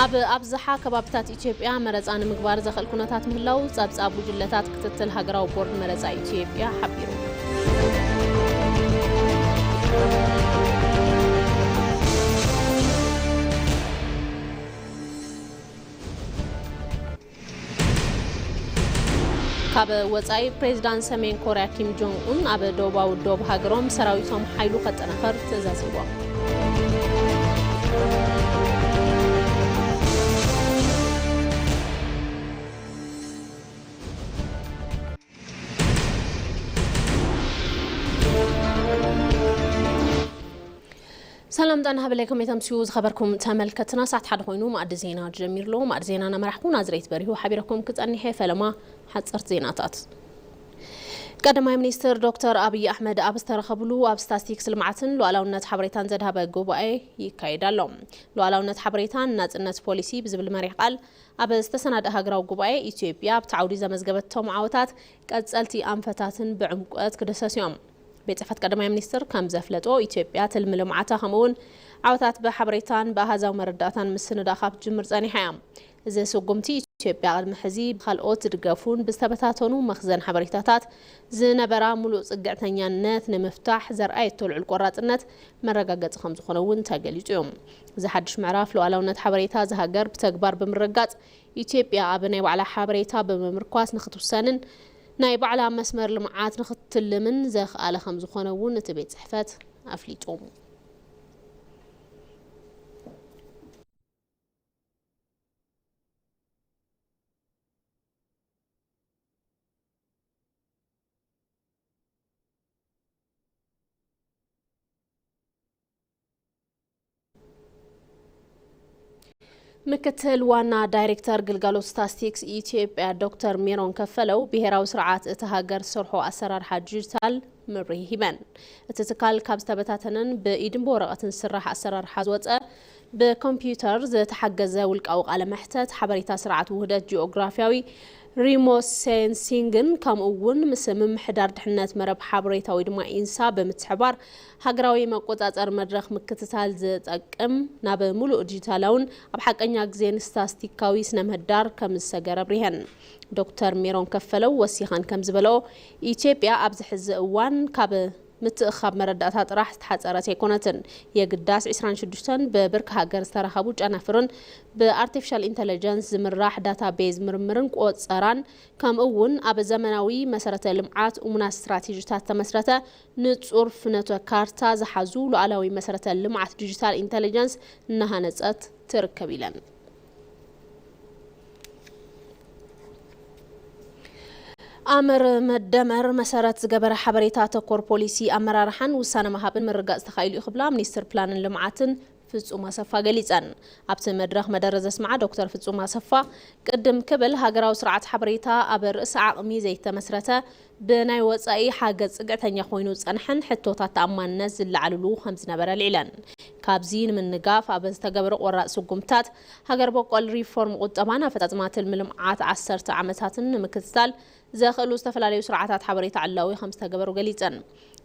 ኣብ ኣብዝሓ ከባብታት ኢትዮጵያ መረፃ ንምግባር ዘኽእል ኩነታት ምህላው ጸብጻብ ጉጅለታት ክትትል ሃገራዊ ቦርድ መረፃ ኢትዮጵያ ሓቢሩ። ካብ ወጻኢ፣ ፕሬዝዳንት ሰሜን ኮርያ ኪም ጆንግ ኡን ኣብ ደቡባዊ ዶብ ሃገሮም ሰራዊቶም ሓይሉ ከጠናኸር ትእዛዝ ሂቦም። ሰላም ጣና ሃበለይ፣ ከመይ ተምስዩ ዝኸበርኩም ተመልከትና? ሰዓት ሓደ ኮይኑ መኣዲ ዜና ጀሚርሎ። መኣዲ ዜና እናመራሕኩ ናዝሬት በሪሁ ሓቢረኩም ክጸኒሐ። ፈለማ ሓጸርቲ ዜናታት። ቀዳማይ ሚኒስትር ዶክተር ኣብይ ኣሕመድ ኣብ ዝተረኸብሉ ኣብ ስታስቲክስ ልምዓትን ሉዓላውነት ሓበሬታን ዘድሃበ ጉባኤ ይካየድ ኣሎ። ሉዓላውነት ሓበሬታን ናጽነት ፖሊሲ ብዝብል መሪሕ ቃል ኣብ ዝተሰናደ ሃገራዊ ጉባኤ ኢትዮጵያ ኣብቲ ዓውዲ ዘመዝገበቶም ዓወታት ቀጸልቲ ኣንፈታትን ብዕምቆት ክድህሰሱ እዮም። ቤት ጽሕፈት ቀዳማይ ሚኒስትር ከም ዘፍለጦ፣ ኢትዮጵያ ትልሚ ልምዓታ ከምኡውን ዓወታት ብሓበሬታን ብኣሃዛዊ መረዳእታን ምስንዳእ ካብ ትጅምር ጸኒሓ እያ። እዚ ስጉምቲ ኢትዮጵያ ቅድሚ ሕዚ ብኻልኦት ዝድገፉን ብዝተበታተኑ መኽዘን ሓበሬታታት ዝነበራ ሙሉእ ጽግዕተኛነት ንምፍታሕ ዘርኣየቶ ልዑል ቆራጽነት መረጋገጺ ከም ዝኾነ እውን ተገሊጹ እዩ። እዚ ሓድሽ ምዕራፍ ሉዓላውነት ሓበሬታ እዚ ሃገር ብተግባር ብምርጋጽ ኢትዮጵያ ኣብ ናይ ባዕላ ሓበሬታ ብምምርኳስ ንክትውሰንን ናይ ባዕላ መስመር ልምዓት ንክትልምን ዘኽኣለ ከም ዝኾነ እውን እቲ ቤት ጽሕፈት ኣፍሊጡ። ምክትል ዋና ዳይሬክተር ግልጋሎት ስታስቲክስ ኢትዮጵያ ዶክተር ሜሮን ከፈለው፣ ብሄራዊ ስርዓት እቲ ሃገር ዝሰርሖ ኣሰራርሓ ዲጂታል መብርሂ ሂበን። እቲ ትካል ካብ ዝተበታተነን ብኢድን ብወረቐትን ዝስራሕ ኣሰራርሓ ዝወፀ፣ ብኮምፒውተር ዝተሓገዘ ውልቃዊ ቃለ መሕተት፣ ሓበሬታ ስርዓት ውህደት ጂኦግራፊያዊ ሪሞት ሴንሲንግን ከምኡ እውን ምስ ምምሕዳር ድሕነት መረብ ሓበሬታ ወይ ድማ ኢንሳ ብምትሕባር ሃገራዊ መቆጻጸሪ መድረኽ ምክትታል ዝጠቅም ናብ ሙሉእ ዲጂታላውን ኣብ ሓቀኛ ግዜን ስታስቲካዊ ስነ ምህዳር ከም ዝሰገረ ኣብሪሀን። ዶክተር ሜሮን ከፈለው ወሲኸን ከም ዝበለኦ፣ ኢትዮጵያ ኣብዚ ሕዚ እዋን ካብ ምትእኻብ መረዳእታ ጥራሕ ዝተሓጸረት ኣይኮነትን። የግዳስ ዕስራን ሽዱሽተን ብብርኪ ሃገር ዝተረኸቡ ጨናፍርን ብኣርቲፊሻል ኢንተለጀንስ ዝምራሕ ዳታቤዝ ምርምርን ቆጸራን፣ ከምኡ እውን ኣብ ዘመናዊ መሰረተ ልምዓት እሙናት ስትራቴጂታት ዝተመስረተ ንጹር ፍኖተ ካርታ ዝሓዙ ሉዓላዊ መሰረተ ልምዓት ዲጂታል ኢንተለጀንስ እናሃነጸት ትርከብ ኢለን። ኣምር መደመር መሰረት ዝገበረ ሓበሬታ ተኮር ፖሊሲ ኣመራርሓን ውሳነ ምሃብን ምርጋጽ ተኻኢሉ እዩ ክብላ ሚኒስትር ፕላንን ልምዓትን ፍጹም ኣሰፋ ገሊጸን። ኣብቲ መድረኽ መደረ ዘስምዓ ዶክተር ፍጹም ኣሰፋ፣ ቅድም ክብል ሃገራዊ ስርዓት ሓበሬታ ኣብ ርእሲ ዓቕሚ ዘይተመስረተ፣ ብናይ ወጻኢ ሓገዝ ጽግዕተኛ ኮይኑ ዝጸንሐን ሕቶታት ተኣማንነት ዝለዓልሉ ከም ዝነበረ ኣልዒለን። ካብዚ ንምንጋፍ ኣብ ዝተገበረ ቆራጽ ስጉምትታት፣ ሃገር በቆል ሪፎርም ቁጠባን ኣፈጻጽማ ትልሚ ልምዓት ዓሰርተ ዓመታትን ንምክትታል ዘኽእሉ ዝተፈላለዩ ስርዓታት ሓበሬታ ዕላዊ ከም ዝተገበሩ ገሊጸን።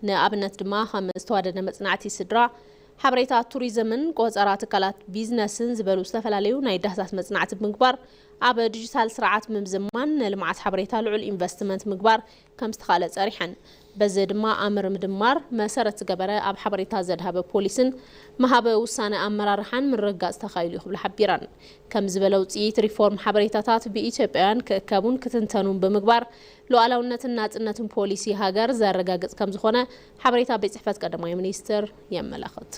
ንኣብነት ድማ ከም ዝተዋደደ መጽናዕቲ ስድራ፣ ሓበሬታ ቱሪዝምን ቆጸራ ትካላት ቢዝነስን ዝበሉ ዝተፈላለዩ ናይ ዳህሳስ መጽናዕቲ ብምግባር፣ ኣብ ዲጂታል ስርዓት ምምዝማን ንልምዓት ሓበሬታ ልዑል ኢንቨስትመንት ምግባር ከም ዝተኻእለ ጸሪሐን። በዚ ድማ ኣምር ምድማር መሰረት ዝገበረ ኣብ ሓበሬታ ዘድሃበ ፖሊስን መሃበ ውሳነ ኣመራርሓን ምርግጋጽ ተኻኢሉ እዩ ክብላ ሓቢረን። ከም ዝበለ ውጽኢት ሪፎርም ሓበሬታታት ብኢትዮጵያውያን ክእከቡን ክትንተኑን ብምግባር ሉዓላውነትን ናጽነትን ፖሊሲ ሃገር ዘረጋግጽ ከም ዝኾነ ሓበሬታ ቤት ጽሕፈት ቀዳማይ ሚኒስትር የመላኽት።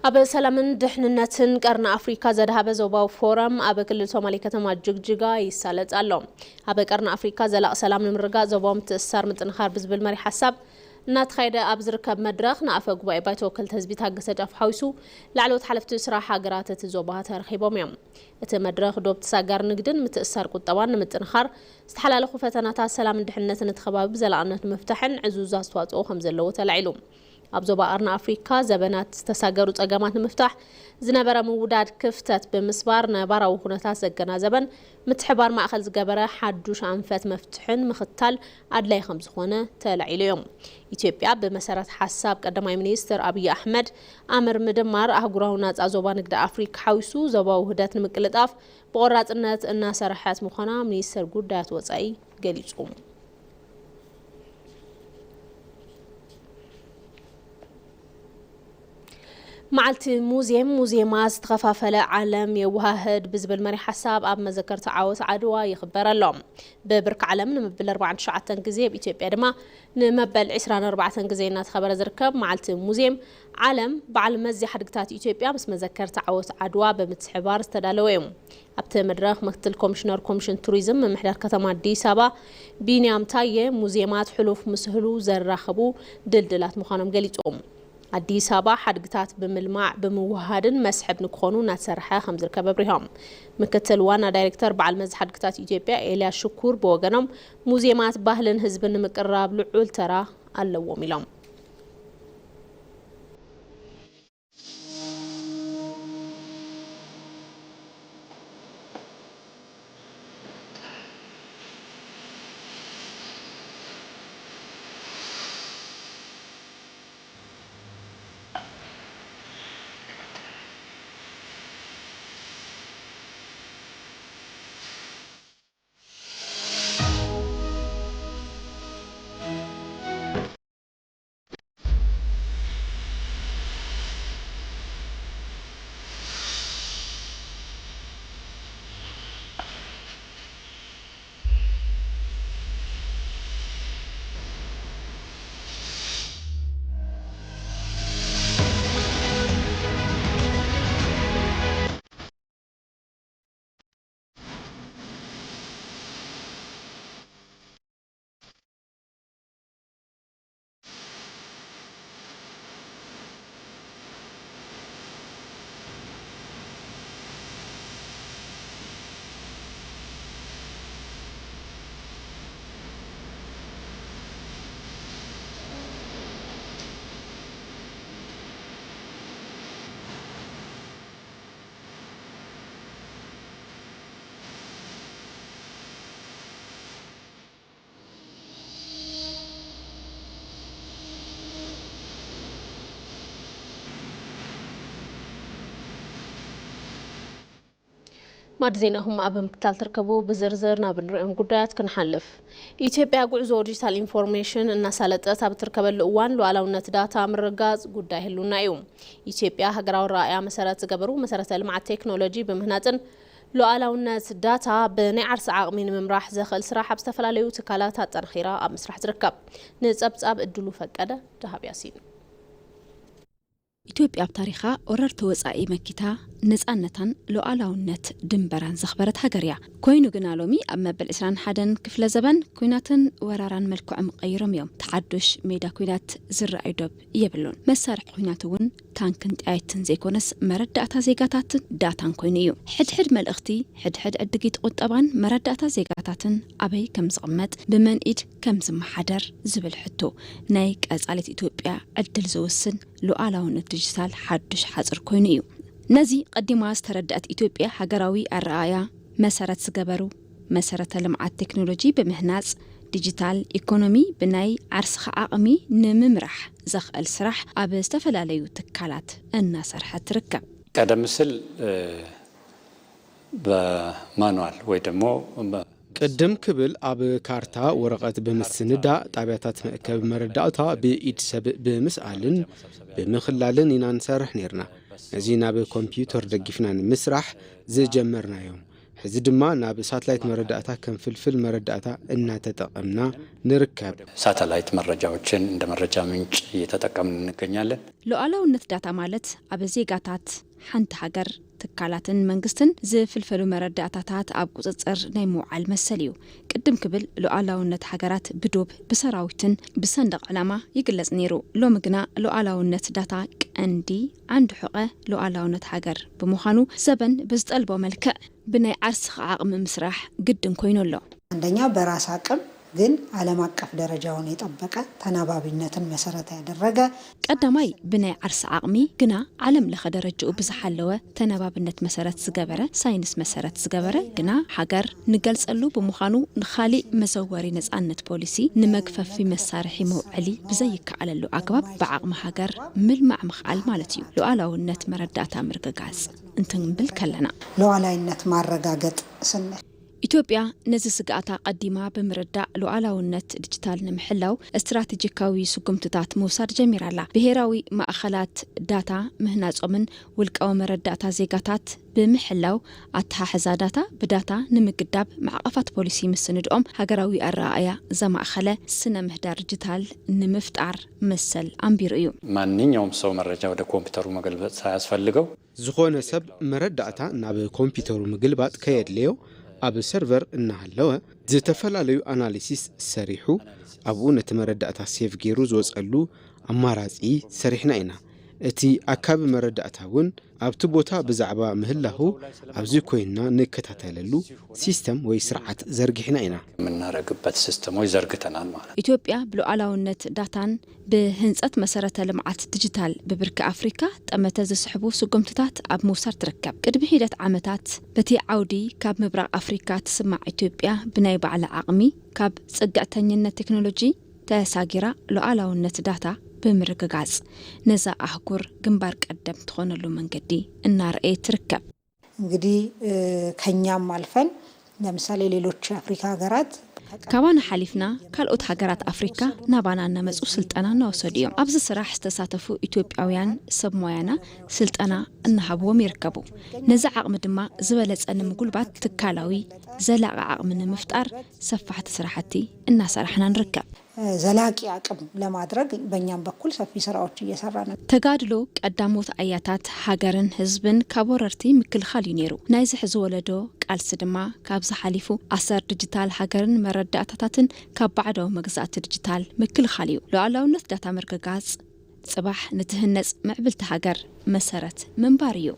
ኣብ ሰላምን ድሕንነትን ቀርኒ ኣፍሪካ ዘድሃበ ዞባዊ ፎረም ኣብ ክልል ሶማሌ ከተማ ጅግጅጋ ይሳለጥ ኣሎ። ኣብ ቀርኒ ኣፍሪካ ዘላቕ ሰላም ንምርጋጽ ዞባዊ ምትእስሳር ምጥንኻር ብዝብል መሪሕ ሓሳብ እናተኻየደ ኣብ ዝርከብ መድረኽ ንኣፈ ጉባኤ ባይቶ ወከልቲ ህዝቢ ታገሰ ጫፎ ሓዊሱ ላዕለዎት ሓለፍቲ ስራሕ ሃገራት እቲ ዞባ ተረኺቦም እዮም። እቲ መድረኽ ዶብ ተሳጋር ንግድን ምትእስሳር ቁጠባን ንምጥንኻር ዝተሓላለኹ ፈተናታት ሰላምን ድሕንነትን እቲ ከባቢ ብዘላቕነት ንምፍታሕን ዕዙዝ ኣስተዋፅኦ ከም ዘለዎ ተላዒሉ። ኣብ ዞባ ቀርኒ ኣፍሪካ ዘበናት ዝተሳገሩ ጸገማት ንምፍታሕ ዝነበረ ምውዳድ ክፍተት ብምስባር ነባራዊ ኩነታት ዘገናዘበን ምትሕባር ማእኸል ዝገበረ ሓዱሽ ኣንፈት መፍትሕን ምኽታል ኣድላይ ከም ዝኾነ ተላዒሉ እዮም። ኢትዮጵያ ብመሰረት ሓሳብ ቀዳማይ ሚኒስትር ኣብይ ኣሕመድ ኣምር ምድማር ኣህጉራዊ ናጻ ዞባ ንግዲ ኣፍሪካ ሓዊሱ ዞባዊ ውህደት ንምቅልጣፍ ብቆራፅነት እናሰረሐት ምዃና ሚኒስትር ጉዳያት ወፃኢ ገሊፁ። መዓልቲ ሙዚየም፣ ሙዚየማት ዝተኸፋፈለ ዓለም የወሃህድ ብዝብል መሪ ሓሳብ ኣብ መዘከርታ ዓወት ዓድዋ ይኽበር ኣሎ። ብብርኪ ዓለም ንመበል ኣርባዓን ትሽዓተን ግዜ፣ ኣብ ኢትዮጵያ ድማ ንመበል ዕስራን ኣርባዕተን ግዜ እናተኸበረ ዝርከብ መዓልቲ ሙዚየም ዓለም፣ በዓል መዚ ሓድግታት ኢትዮጵያ ምስ መዘከርታ ዓወት ዓድዋ ብምትሕባር ዝተዳለወ እዩ። ኣብቲ መድረኽ ምክትል ኮሚሽነር ኮሚሽን ቱሪዝም ምምሕዳር ከተማ ኣዲስ ኣበባ ቢንያም ታየ፣ ሙዚየማት ሕሉፍ ምስ ህሉ ዘራኽቡ ድልድላት ምዃኖም ገሊጾም። ኣዲስ ኣበባ ሓድግታት ብምልማዕ ብምውሃድን መስሕብ ንክኾኑ እናተሰርሐ ከም ዝርከብ ኣብሪሆም። ምክትል ዋና ዳይሬክተር በዓል መዚ ሓድግታት ኢትዮጵያ ኤልያስ ሽኩር ብወገኖም፣ ሙዚየማት ባህልን ህዝብን ንምቅርራብ ልዑል ተራ ኣለዎም ኢሎም። ማዕዲ ዜናኹም ኣብ ምክትታል ትርከቡ። ብዝርዝር ናብ እንሪኦም ጉዳያት ክንሓልፍ። ኢትዮጵያ ጉዕዞ ዲጂታል ኢንፎርሜሽን እናሳለጠት ኣብ እትርከበሉ እዋን፣ ሉዓላውነት ዳታ ምርጋጽ ጉዳይ ህልውና እዩ። ኢትዮጵያ ሃገራዊ ራእያ መሰረት ዝገበሩ መሰረተ ልምዓት ቴክኖሎጂ ብምህናጽን ሉዓላውነት ዳታ ብናይ ዓርሲ ዓቕሚ ንምምራሕ ዘኽእል ስራሕ ኣብ ዝተፈላለዩ ትካላት ኣጠናኺራ ኣብ ምስራሕ ትርከብ። ንጸብጻብ እድሉ ፈቀደ፣ ደሃብ ያሲን። ኢትዮጵያ ኣብ ታሪኻ ወረርቲ ወጻኢ መኪታ ነጻነታን ሉዓላውነት ድንበራን ዘኽበረት ሃገር እያ። ኮይኑ ግና ሎሚ ኣብ መበል ዕስራን ሓደን ክፍለ ዘበን ኲናትን ወራራን መልክዖም ቀይሮም እዮም። ተሓዱሽ ሜዳ ኲናት ዝረኣዩ ዶብ የብሉን። መሳርሒ ኲናት እውን ታንክን ጠያይትን ዘይኮነስ መረዳእታ ዜጋታትን ዳታን ኮይኑ እዩ። ሕድሕድ መልእኽቲ፣ ሕድሕድ ዕድጊት ቁጠባን መረዳእታ ዜጋታትን ኣበይ ከም ዝቕመጥ፣ ብመን ኢድ ከም ዝመሓደር ዝብል ሕቶ ናይ ቀጻሊት ኢትዮጵያ ዕድል ዝውስን ሉዓላውነት ዲጂታል ሓዱሽ ሓጽር ኮይኑ እዩ። ነዚ ቀዲማ ዝተረድኣት ኢትዮጵያ፣ ሃገራዊ ኣረኣእያ መሰረት ዝገበሩ መሰረተ ልምዓት ቴክኖሎጂ ብምህናጽ፣ ዲጂታል ኢኮኖሚ ብናይ ዓርስኻ ዓቕሚ ንምምራሕ ዘኽእል ስራሕ ኣብ ዝተፈላለዩ ትካላት እናሰርሐት ትርከብ። ቀደም ሲል፣ እ፣ ብማኑዋል ወይ ደሞ ብ- ቅድም ክብል ኣብ ካርታ ወረቐት ብምስንዳእ፣ ጣብያታት መእከቢ መረዳእታ ብኢድ ሰብ ብምስኣልን ብምኽላልን ኢና ንሰርሕ ነይርና። ነዚ ናብ ኮምፒውተር ደጊፍና ንምስራሕ ዝጀመርናዮም። ሕዚ ድማ ናብ ሳትላይት መረዳእታ ከም ፍልፍል መረዳእታ እናተጠቐምና ንርከብ። ሳተላይት መረጃዎችን እንደ መረጃ ምንጭ እየተጠቀምን እንገኛለን። ሉዓላውነት ዳታ ማለት ኣብ ዜጋታት ሓንቲ ሃገር፣ ትካላትን መንግስትን ዝፍልፈሉ መረዳእታታት ኣብ ቁጽጽር ናይ ምውዓል መሰል እዩ። ቅድም ክብል ሉዓላውነት ሃገራት ብዶብ፣ ብሰራዊትን ብሰንደቕ ዕላማ ይግለጽ ነይሩ። ሎሚ ግና ሉዓላውነት ዳታ ቀንዲ ዓንዲ ሑቐ ሉዓላውነት ሃገር ብምዃኑ፣ ዘበን ብዝጠልቦ መልክዕ ብናይ ዓርስኻ ዓቕሚ ምስራሕ ግድን ኮይኑ ኣሎ። አንደኛ በራስ አቅም፣ ግን ዓለም አቀፍ ደረጃውን የጠበቀ ተናባቢነትን መሰረት ያደረገ ቀዳማይ ብናይ ዓርሲ ዓቕሚ ግና ዓለም ለኸ ደረጃኡ ብዝሓለወ ተነባብነት መሰረት ዝገበረ ሳይንስ መሰረት ዝገበረ ግና ሃገር ንገልጸሉ ብምዃኑ ንኻሊእ መዘወሪ ነጻነት ፖሊሲ ንመግፈፊ መሳርሒ መውዕሊ ብዘይከኣለሉ ኣግባብ ብዓቕሚ ሃገር ምልማዕ ምኽኣል ማለት እዩ። ሉዓላውነት መረዳእታ ምርግጋጽ እንትንብል ከለና ሉዓላይነት ማረጋገጥ ስንል ኢትዮጵያ ነዚ ስግኣታ ቀዲማ ብምርዳእ ሉዓላውነት ዲጂታል ንምሕላው ስትራቴጂካዊ ስጉምትታት ምውሳድ ጀሚራ ኣላ። ብሄራዊ ማእኸላት ዳታ ምህናጾምን ውልቃዊ መረዳእታ ዜጋታት ብምሕላው ኣተሓሕዛ ዳታ ብዳታ ንምግዳብ ማዕቐፋት ፖሊሲ ምስንድኦም ሃገራዊ ኣረኣእያ ዘማእኸለ ስነ ምህዳር ዲጂታል ንምፍጣር መሰል ኣንቢሩ እዩ። ማንኛውም ሰው መረጃ ወደ ኮምፒውተሩ መገልበጥ ሳያስፈልገው ዝኾነ ሰብ መረዳእታ ናብ ኮምፒውተሩ ምግልባጥ ከየድልዮ ኣብ ሰርቨር እናሃለወ ዝተፈላለዩ ኣናሊሲስ ሰሪሑ ኣብኡ ነቲ መረዳእታ ሴቭ ገይሩ ዝወፀሉ ኣማራፂ ሰሪሕና ኢና። እቲ ኣካቢ መረዳእታ እውን ኣብቲ ቦታ ብዛዕባ ምህላኹ ኣብዚ ኮይንና ንከታተለሉ ሲስተም ወይ ስርዓት ዘርጊሕና ኢና። የምናደርግበት ሲስተሞች ዘርግተናል ማለት ነው። ኢትዮጵያ ብሉዓላውነት ዳታን ብህንፀት መሰረተ ልምዓት ዲጂታል ብብርኪ ኣፍሪካ ጠመተ ዝስሕቡ ስጉምትታት ኣብ ምውሳድ ትርከብ። ቅድሚ ሒደት ዓመታት በቲ ዓውዲ ካብ ምብራቕ ኣፍሪካ ትስማዕ ኢትዮጵያ ብናይ ባዕላ ዓቕሚ ካብ ፅግዕተኝነት ቴክኖሎጂ ተሳጊራ ሉዓላውነት ዳታ ብምርግጋፅ ነዛ ኣህጉር ግንባር ቀደም ትኾነሉ መንገዲ እናረኣየት ትርከብ። እንግዲህ ከኛም አልፈን ለምሳሌ ሌሎች የአፍሪካ ሀገራት ካባና ሓሊፍና ካልኦት ሃገራት ኣፍሪካ ናባና እናመፁ ስልጠና እናወሰዱ እዮም። ኣብዚ ስራሕ ዝተሳተፉ ኢትዮጵያውያን ሰብ ሞያና ስልጠና እናሃብዎም ይርከቡ። ነዚ ዓቕሚ ድማ ዝበለፀ ንምጉልባት ትካላዊ ዘላቒ ዓቕሚ ንምፍጣር ሰፋሕቲ ስራሕቲ እናሰራሕና ንርከብ። ዘላቂ አቅም ለማድረግ በእኛም በኩል ሰፊ ስራዎች እየሰራን ነው። ተጋድሎ ቀዳሞት ኣያታት ሃገርን ህዝብን ካብ ወረርቲ ምክልኻል እዩ ነይሩ። ናይዚ ሕዚ ወለዶ ቃልሲ ድማ ካብዚ ሓሊፉ ኣሰር ዲጂታል ሃገርን መረዳእታታትን ካብ ባዕዳዊ መግዛእቲ ዲጂታል ምክልኻል እዩ። ሉዓላውነት ዳታ ምርግጋፅ ፅባሕ ንትህነፅ ምዕብልቲ ሃገር መሰረት ምንባር እዩ።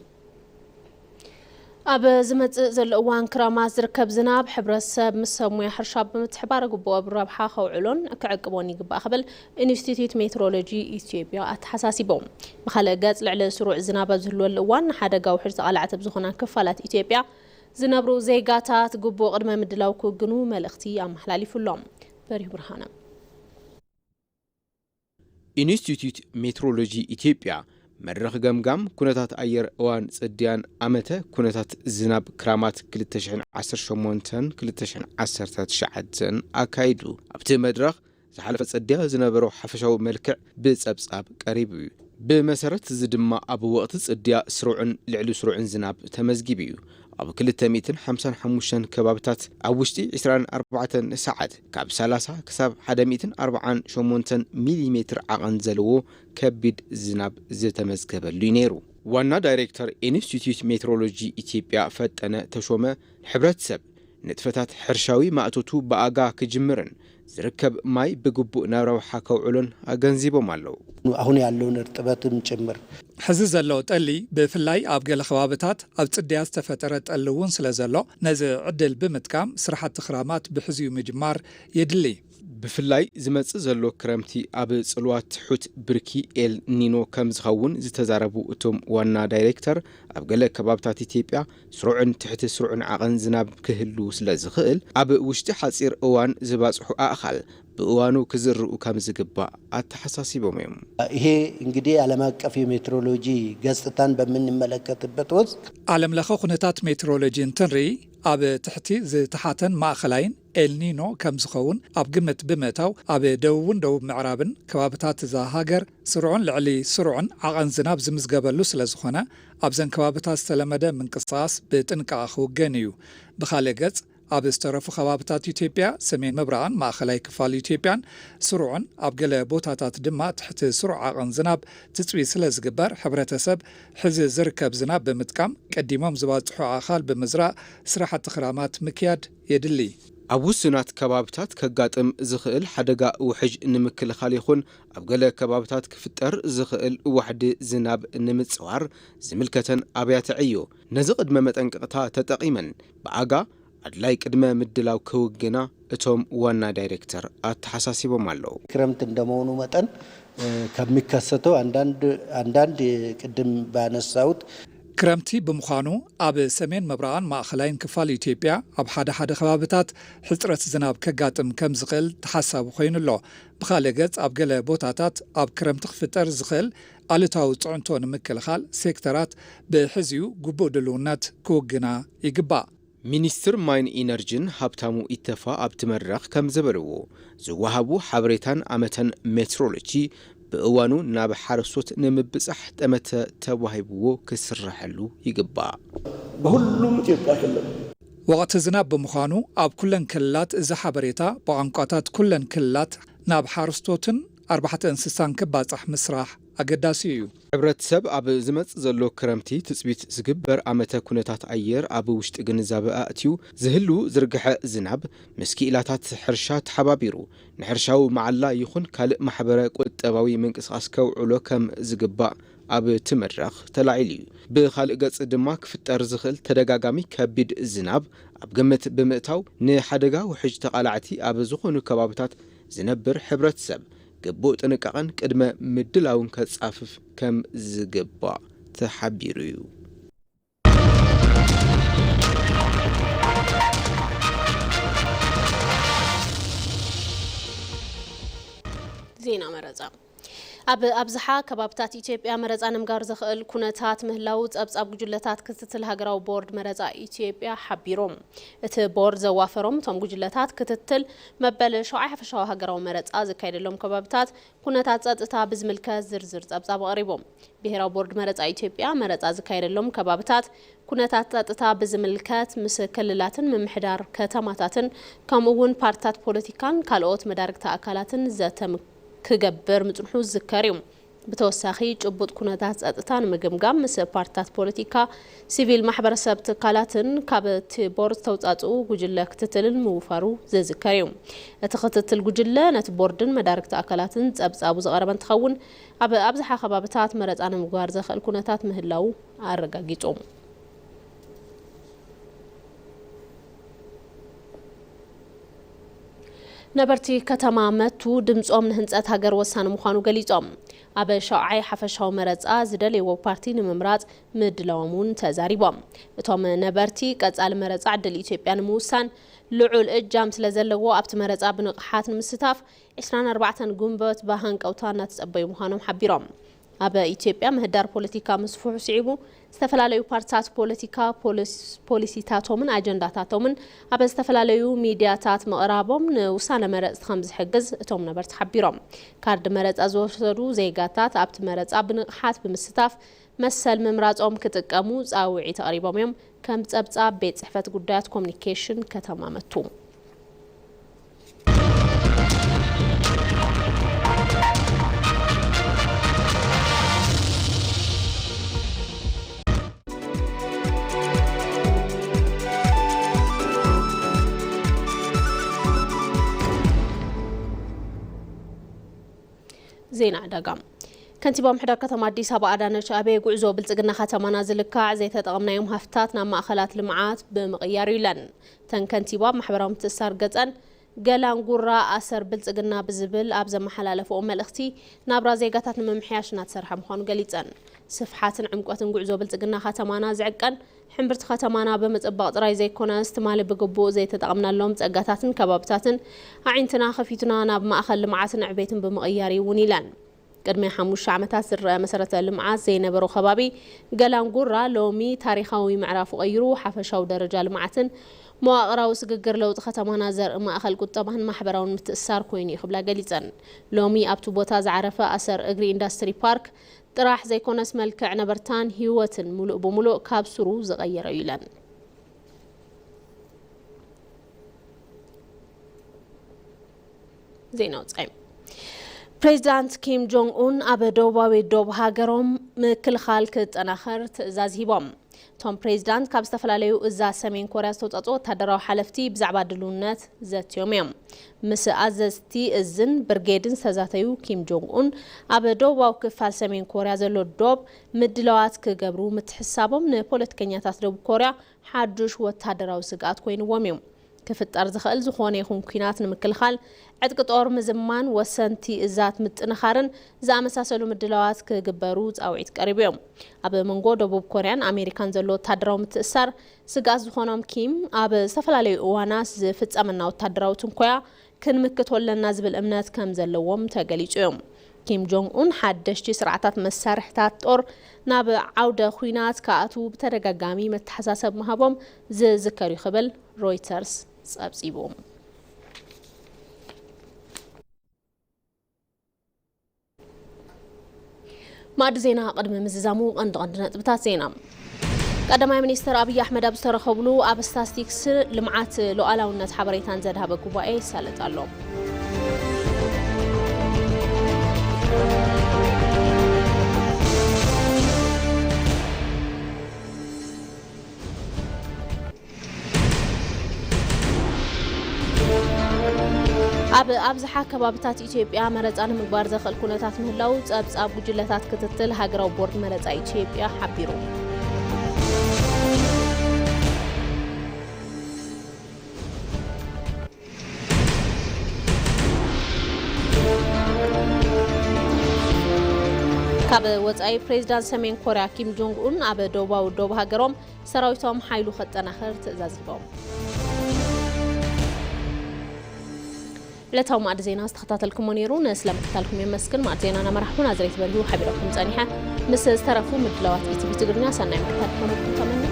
ኣብ ዝመጽእ ዘሎ እዋን ክራማት ዝርከብ ዝናብ ሕብረተሰብ ምስ ሰብ ሙያ ሕርሻ ብምትሕባር ግቡእ ረብሓ ከውዕሎን ክዕቅቦን ይግባእ ክብል ኢንስቲትዩት ሜትሮሎጂ ኢትዮጵያ ኣተሓሳሲቦም። ብኻልእ ገጽ ልዕሊ ስሩዕ ዝናብ ኣብ ዝህልወሉ እዋን ንሓደጋ ውሕጅ ተቓላዕቲ ኣብ ዝኾና ክፋላት ኢትዮጵያ ዝነብሩ ዜጋታት ግቡእ ቅድመ ምድላው ክውግኑ መልእኽቲ ኣመሓላሊፉሎም። በሪሁ ብርሃነ። ኢንስቲትዩት ሜትሮሎጂ ኢትዮጵያ መድረኽ ገምጋም ኩነታት ኣየር እዋን ጽድያን ኣመተ ኩነታት ዝናብ ክራማት ክልተ ሽሕን ዓሰርተ ሸሞንተን ክልተ ሽሕን ዓሰርተ ትሽዓተን ኣካይዱ። ኣብቲ መድረኽ ዝሓለፈ ጽድያ ዝነበሮ ሓፈሻዊ መልክዕ ብጸብጻብ ቀሪቡ እዩ። ብመሰረት እዚ ድማ ኣብ ወቕቲ ጽድያ ስሩዕን ልዕሊ ስሩዕን ዝናብ ተመዝጊቡ እዩ። ኣብ ክልተ ሚእትን ሓምሳን ሓሙሽተን ከባብታት ኣብ ውሽጢ ዕስራን ኣርባዕተን ሰዓት ካብ ሰላሳ ክሳብ ሓደ ሚእትን ኣርባዓን ሸሞንተን ሚሊሜትር ዓቐን ዘለዎ ከቢድ ዝናብ ዝተመዝገበሉ እዩ ነይሩ። ዋና ዳይሬክተር ኢንስቲትዩት ሜትሮሎጂ ኢትዮጵያ ፈጠነ ተሾመ፣ ሕብረተሰብ ንጥፈታት ሕርሻዊ ማእቶቱ ብኣጋ ክጅምርን ዝርከብ ማይ ብግቡእ ናብ ረብሓ ከውዕሎን ኣገንዚቦም ኣለዉ። አሁን ያለውን እርጥበትም ጭምር ሕዚ ዘሎ ጠሊ ብፍላይ ኣብ ገለ ከባብታት ኣብ ጽድያ ዝተፈጠረ ጠሊ እውን ስለ ዘሎ ነዚ ዕድል ብምጥቃም ስራሕቲ ክራማት ብሕዚኡ ምጅማር የድሊ። ብፍላይ ዝመጽእ ዘሎ ክረምቲ ኣብ ጽልዋ ትሑት ብርኪ ኤል ኒኖ ከም ዝኸውን ዝተዛረቡ እቶም ዋና ዳይሬክተር፣ ኣብ ገለ ከባብታት ኢትዮጵያ ስሩዕን ትሕቲ ስሩዕን ዓቐን ዝናብ ክህሉ ስለ ዝኽእል ኣብ ውሽጢ ሓጺር እዋን ዝባጽሑ ኣእኻል ብእዋኑ ክዝርኡ ከም ዝግባእ ኣተሓሳሲቦም እዮም። ይሄ እንግዲህ ዓለም አቀፍ የሜትሮሎጂ ገጽታን በምንመለከትበት ወቅት ዓለም ለኸ ኩነታት ሜትሮሎጂ እንትንርኢ ኣብ ትሕቲ ዝተሓተን ማእኸላይን ኤልኒኖ ከም ዝኸውን ኣብ ግምት ብምእታው ኣብ ደቡብን ደቡብ ምዕራብን ከባብታት እዛ ሃገር ስሩዕን ልዕሊ ስሩዕን ዓቐን ዝናብ ዝምዝገበሉ ስለ ዝኾነ ኣብዘን ከባብታት ዝተለመደ ምንቅስቓስ ብጥንቃቐ ክውገን እዩ። ብኻልእ ገጽ ኣብ ዝተረፉ ከባብታት ኢትዮጵያ ሰሜን ምብራቕን ማእኸላይ ክፋል ኢትዮጵያን ስሩዕን ኣብ ገለ ቦታታት ድማ ትሕቲ ስሩዕ ዓቐን ዝናብ ትፅቢ ስለ ዝግበር ሕብረተሰብ ሕዚ ዝርከብ ዝናብ ብምጥቃም ቀዲሞም ዝባፅሑ ኣእኻል ብምዝራእ ስራሕቲ ክራማት ምክያድ የድሊ። ኣብ ውሱናት ከባብታት ከጋጥም ዝኽእል ሓደጋ ውሕጅ ንምክልኻል ይኹን ኣብ ገለ ከባብታት ክፍጠር ዝኽእል ዋሕዲ ዝናብ ንምፅዋር ዝምልከተን ኣብያተ ዕዮ ነዚ ቅድመ መጠንቀቕታ ተጠቒመን ብኣጋ ኣድላይ ቅድመ ምድላው ክውግና እቶም ዋና ዳይሬክተር ኣተሓሳሲቦም ኣለዉ። ክረምት እንደመሆኑ መጠን ከሚከሰተው አንዳንድ ቅድም ባነሳውት ክረምቲ ብምዃኑ ኣብ ሰሜን ምብራቕን ማእኸላይን ክፋል ኢትዮጵያ ኣብ ሓደ ሓደ ከባብታት ሕፅረት ዝናብ ከጋጥም ከም ዝኽእል ተሓሳቢ ኮይኑ ኣሎ። ብኻልእ ገፅ ኣብ ገለ ቦታታት ኣብ ክረምቲ ክፍጠር ዝኽእል ኣሉታዊ ፅዕንቶ ንምክልኻል ሴክተራት ብሕዚኡ ግቡእ ድልውነት ክውግና ይግባእ። ሚኒስትር ማይን ኢነርጂን ሃብታሙ ኢተፋ ኣብቲ መድረኽ ከም ዝበልዎ ዝወሃቡ ሓበሬታን ኣመተን ሜትሮሎጂ ብእዋኑ ናብ ሓረስቶት ንምብጻሕ ጠመተ ተዋሂብዎ ክስረሐሉ ይግባእ። በሁሉም ኢትዮጵያ ክልል ወቕቲ ዝናብ ብምዃኑ ኣብ ኩለን ክልላት እዚ ሓበሬታ ብቋንቋታት ኩለን ክልላት ናብ ሓረስቶትን ኣርባሕቲ እንስሳን ክባጻሕ ምስራሕ ኣገዳሲ እዩ። ሕብረተሰብ ኣብ ዝመጽእ ዘሎ ክረምቲ ትጽቢት ዝግበር ኣመተ ኩነታት ኣየር ኣብ ውሽጢ ግንዛበ ኣእትዩ ዝህሉ ዝርግሐ ዝናብ ምስ ክኢላታት ሕርሻ ተሓባቢሩ ንሕርሻዊ መዓላ ይኹን ካልእ ማሕበረ ቁጠባዊ ምንቅስቓስ ከውዕሎ ከም ዝግባእ ኣብቲ መድረኽ ተላዒሉ እዩ። ብኻልእ ገጽ ድማ ክፍጠር ዝኽእል ተደጋጋሚ ከቢድ ዝናብ ኣብ ግምት ብምእታው ንሓደጋ ውሕጅ ተቓላዕቲ ኣብ ዝኾኑ ከባብታት ዝነብር ሕብረተሰብ ግቡእ ጥንቃቐን ቅድመ ምድላውን ከጻፍፍ ከም ዝግባእ ተሓቢሩ እዩ። ዜና መረፃ። ኣብ ኣብዝሓ ከባብታት ኢትዮጵያ መረፃ ንምግባር ዘኽእል ኩነታት ምህላው ፀብፃብ ጉጅለታት ክትትል ሃገራዊ ቦርድ መረፃ ኢትዮጵያ ሓቢሮም። እቲ ቦርድ ዘዋፈሮም እቶም ጉጅለታት ክትትል መበል ሸውዓይ ሓፈሻዊ ሃገራዊ መረፃ ዝካየደሎም ከባብታት ኩነታት ፀጥታ ብዝምልከት ዝርዝር ፀብፃብ ኣቕሪቦም። ብሄራዊ ቦርድ መረፃ ኢትዮጵያ መረፃ ዝካየደሎም ከባብታት ኩነታት ፀጥታ ብዝምልከት ምስ ክልላትን ምምሕዳር ከተማታትን ከምኡ እውን ፓርትታት ፖለቲካን ካልኦት መዳርግቲ ኣካላትን ዘተ ክገብር ምፅንሑ ዝዝከር እዩ። ብተወሳኺ ጭቡጥ ኩነታት ፀጥታ ንምግምጋም ምስ ፓርትታት ፖለቲካ፣ ሲቪል ማሕበረሰብ ትካላትን ካብ እቲ ቦርድ ዝተውፃፅኡ ጉጅለ ክትትልን ምውፋሩ ዝዝከር እዩ። እቲ ክትትል ጉጅለ ነቲ ቦርድን መዳርግቲ ኣካላትን ፀብፃቡ ዘቐረበ እንትኸውን ኣብ ኣብዝሓ ከባብታት መረፃ ንምግባር ዘኽእል ኩነታት ምህላው ኣረጋጊፁ። ነበርቲ ከተማ መቱ ድምፆም ንህንፀት ሃገር ወሳኒ ምዃኑ ገሊፆም። ኣብ ሸውዓይ ሓፈሻዊ መረፃ ዝደልይዎ ፓርቲ ንምምራፅ ምድላዎም እውን ተዛሪቦም። እቶም ነበርቲ ቀፃሊ መረፃ ዕድል ኢትዮጵያ ንምውሳን ልዑል እጃም ስለዘለዎ ኣብቲ መረፃ ብንቕሓት ንምስታፍ ዕስራን ኣርባዕተን ግንቦት ብሃንቀውታ እናተፀበዩ ምዃኖም ሓቢሮም። ኣብ ኢትዮጵያ ምህዳር ፖለቲካ ምስፍሑ ስዒቡ ዝተፈላለዩ ፓርትታት ፖለቲካ ፖሊሲታቶምን ኣጀንዳታቶምን ኣብ ዝተፈላለዩ ሚድያታት ምቕራቦም ንውሳነ መረፅቲ ከም ዝሕግዝ እቶም ነበርቲ ሓቢሮም። ካርድ መረፃ ዝወሰዱ ዜጋታት ኣብቲ መረፃ ብንቕሓት ብምስታፍ መሰል ምምራፆም ክጥቀሙ ፃውዒት ኣቕሪቦም እዮም። ከም ፀብፃብ ቤት ፅሕፈት ጉዳያት ኮሚኒኬሽን ከተማ መቱ። ዜና ዕዳጋ። ከንቲባ ምሕደር ከተማ ኣዲስ ኣበባ ኣዳነች ኣቤ ጉዕዞ ብልፅግና ከተማና ዝልካዕ ዘይተጠቐምናዮም ሃፍትታት ናብ ማእኸላት ልምዓት ብምቕያር እዩ ኢለን። እተን ከንቲባ ኣብ ማሕበራዊ ምትእስሳር ገፀን ገላን ጉራ ኣሰር ብልፅግና ብዝብል ኣብ ዘመሓላለፈኦ መልእኽቲ ናብራ ዜጋታት ንምምሕያሽ እናተሰርሐ ምዃኑ ገሊፀን። ስፍሓትን ዕምቆትን ጉዕዞ ብልፅግና ከተማና ዝዕቀን ሕምብርቲ ከተማና ብምፅባቕ ጥራይ ዘይኮነስ ትማሊ ብግቡእ ዘይተጠቐምናሎም ፀጋታትን ከባብታትን ኣዒንትና ከፊትና ናብ ማእኸል ልምዓትን ዕቤትን ብምቕያር እዩ እውን ኢለን። ቅድሚ ሓሙሽተ ዓመታት ዝረአ መሰረተ ልምዓት ዘይነበሮ ከባቢ ገላንጉራ ሎሚ ታሪኻዊ ምዕራፉ ቀይሩ ሓፈሻዊ ደረጃ ልምዓትን መዋቕራዊ ስግግር ለውጢ ከተማና ዘርኢ ማእኸል ቁጠባን ማሕበራውን ምትእስሳር ኮይኑ እዩ ክብላ ገሊፀን። ሎሚ ኣብቲ ቦታ ዝዓረፈ ኣሰር እግሪ ኢንዳስትሪ ፓርክ ጥራሕ ዘይኮነስ መልክዕ ነበርታን ህይወትን ሙሉእ ብሙሉእ ካብ ሱሩ ዝቐየረ እዩ ኢለን። ዜና ወፃኢ። ፕሬዚዳንት ኪም ጆንግ ኡን ኣብ ደቡባዊ ዶብ ሃገሮም ምክልኻል ክጠናኸር ትእዛዝ ሂቦም። እቶም ፕሬዚዳንት ካብ ዝተፈላለዩ እዛ ሰሜን ኮርያ ዝተውፃፅኡ ወታደራዊ ሓለፍቲ ብዛዕባ ድልውነት ዘትዮም እዮም። ምስ ኣዘዝቲ እዝን ብርጌድን ዝተዛተዩ ኪም ጆንግ ኡን፣ ኣብ ደቡባዊ ክፋል ሰሜን ኮርያ ዘሎ ዶብ ምድላዋት ክገብሩ ምትሕሳቦም ንፖለቲከኛታት ደቡብ ኮርያ ሓዱሽ ወታደራዊ ስግኣት ኮይንዎም እዩ። ክፍጠር ዝኽእል ዝኾነ ይኹን ኲናት ንምክልኻል ዕጥቂ ጦር ምዝማን፣ ወሰንቲ እዛት ምጥንኻርን ዝኣመሳሰሉ ምድላዋት ክግበሩ ጻውዒት ቀሪቡ እዮም። ኣብ መንጎ ደቡብ ኮርያን ኣሜሪካን ዘሎ ወታደራዊ ምትእሳር ስግኣት ዝኾኖም ኪም፣ ኣብ ዝተፈላለዩ እዋናት ዝፍጸመና ወታደራዊ ትንኮያ ክንምክቶ ኣለና ዝብል እምነት ከም ዘለዎም ተገሊጹ እዮም። ኪም ጆንግ ኡን ሓደሽቲ ስርዓታት መሳርሕታት ጦር ናብ ዓውደ ኲናት ክኣትዉ ብተደጋጋሚ መተሓሳሰብ ምሃቦም ዝዝከር እዩ ክብል ሮይተርስ ጸብጺቡ። ማዕዲ ዜና ቅድሚ ምዝዛሙ ቀንዲ ቀንዲ ነጥብታት ዜና። ቀዳማይ ሚኒስትር ኣብይ ኣሕመድ ኣብ ዝተረኸብሉ ኣብ ስታስቲክስ ልምዓት ሉዓላውነት ሓበሬታን ዘድሃበ ጉባኤ ይሳለጥ ኣሎ። ኣብ ኣብዝሓ ከባብታት ኢትዮጵያ መረፃ ንምግባር ዘኽእል ኩነታት ምህላው ጸብጻብ ጉጅለታት ክትትል ሃገራዊ ቦርድ መረፃ ኢትዮጵያ ሓቢሩ። ካብ ወጻኢ ፕሬዚዳንት ሰሜን ኮርያ ኪም ጆንግ ኡን ኣብ ደቡባዊ ዶብ ሃገሮም ሰራዊቶም ሓይሉ ከጠናኽር ትእዛዝ ሂቦም። ዕለታዊ ማዕዲ ዜና ዝተኸታተልኩሞ ነይሩ። ንስለ ምክታልኩም የመስግን። ማዕዲ ዜና ናመራሕኩ ናዝሬት በሪሁ ሓቢረኩም ጸኒሐ። ምስ ዝተረፉ ምድላዋት ኢቲቪ ትግርኛ ሰናይ ምክታል ክኾነልኩም ተመነ።